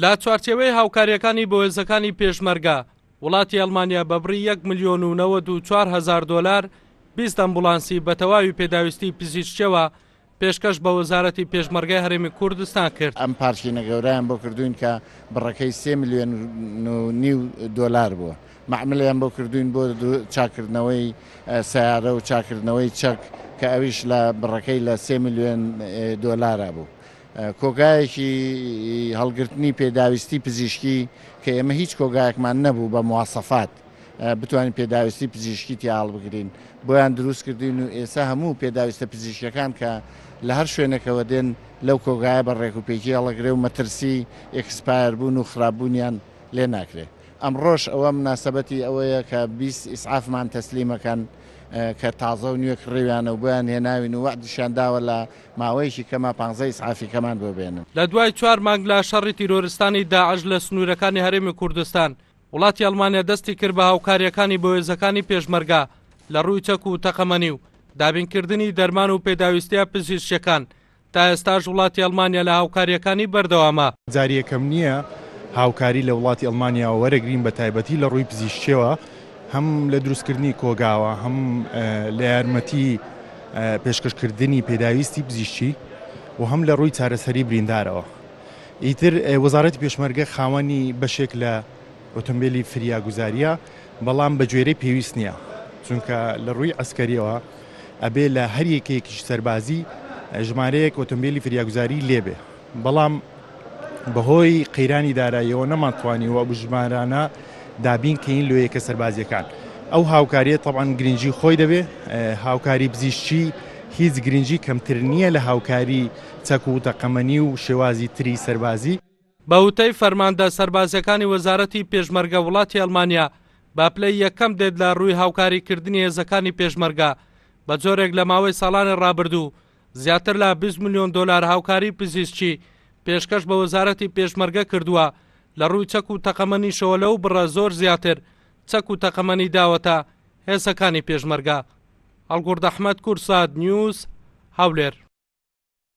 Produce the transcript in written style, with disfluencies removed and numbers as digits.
لە چوارچێوەی هاوکارییەکانی بۆ هێزەکانی پێشمەرگە، وڵاتی ئەڵمانیا بە بڕی یەک ملیۆن و 94 هەزار دۆلار 20 ئەمبوڵانسی بە تەواوی پێداویستی پزیشکیەوە پێشکەش بە وەزارەتی پێشمەرگەی هەرێمی کوردستان کرد. ئەم پارکینە گەورەیان بۆ کردووین کە بڕەکەی سێ ملیۆن و نیو دۆلار بووە. مەعملیان بۆ کردووین بۆ چاککردنەوەی سەیارە و چاککردنەوەی چەک کە ئەویش لە بڕەکەی لە سێ ملیۆن دۆلارا بوو. کۆگایەکی هەڵگرتنی پێداویستی پزیشکی کە ئێمە هیچ کۆگایەکمان نەبوو بە مواسەفات بتوانین پێداویستی پزیشکی تیا هەڵبگرین بۆیان دروست کردوین و ئێستا هەموو پێداویستە پزیشکیەکان کە لە هەر شوێنێکەوە دێن لەو کۆگایە بە ڕێک و پێکی هەڵەگرێ و مەترسی expire بوون و خراپبوونیان لێ ناکرێ. ئەمڕۆش ئەوە مناسەبەتی ئەوەیە کە 20 ئیسعافمان تەسلیمەکەن کە تازە و نوێ کڕیویانە و بۆیان هێناوین و وەعدیشیان داوە لە ماوەیەکی کەما پانزە ئیسعافی کەمان بۆ بێنن. لە دوای چوار مانگ لە شەڕی تیرۆرستانی داعش لە سنوورەکانی هەرێمی کوردستان، وڵاتی ئەڵمانیا دەستی کرد بە هاوکارییەکانی بۆ هێزەکانی پێشمەرگە لە ڕووی چەک و تەقەمەنی و دابینکردنی دەرمان و پێداویستییە پزیشکییەکان، تا ئێستاش وڵاتی ئەڵمانیا لە هاوکارییەکانی بەردەوامە. جاری یەکەم نییە هاوکاری لە وڵاتی ئەڵمانیاوە وەرەگرین بە تایبەتی لە ڕووی پزیشکییەوە هەم لە دروستکردنی کۆگاوە هەم لە یارمەتی پێشکەشکردنی پێداویستی پزیشکی و هەم لە ڕووی چارەسەری بریندارەوە. ئیتر وەزارەتی پێشمەرگە خاوەنی بەشێک لە ئۆتۆمبیلی فریاگوزاریە بەڵام بە گوێرەی پێویست نییە چونکە لە ڕووی عسکەریەوە ئەبێ لە هەر یەکەیەکیش سەربازی ژمارەیەک ئۆتۆمبیلی فریاگوزاری لێبێ بەڵام بەهۆی قەیرانی داراییەوە نەمانتوانیوە ئەو ژمارانە دابین کەین لۆ یەکە سەربازیەکان. ئەو هاوکاریە تەبعەن گرنگی خۆی دەبێ، هاوکاری پزیشکی هیچ گرنگی کەمتر نییە لە هاوکاری چەک و تەقەمەنی و شێوازی تری سەربازی. بە وتەی فەرماندە سەربازیەکانی وەزارەتی پێشمەرگە وڵاتی ئەڵمانیا بە پلەی یەکەم دێت لە ڕووی هاوکاری کردنی هێزەکانی پێشمەرگە بە جۆرێک لە ماوەی ساڵانی ڕابردوو زیاتر لە 20 ملیۆن دۆلار هاوکاری پزیشکی پێشکەش بە وەزارەتی پێشمەرگە کردووە لە ڕووی چەک و تەقەمەنیشەوە لەو بڕە زۆر زیاتر چەک و تەقەمەنی داوەتە هێزەکانی پێشمەرگە. هەڵگوڕد ئەحمەد، کوردسات نیوز، هەولێر.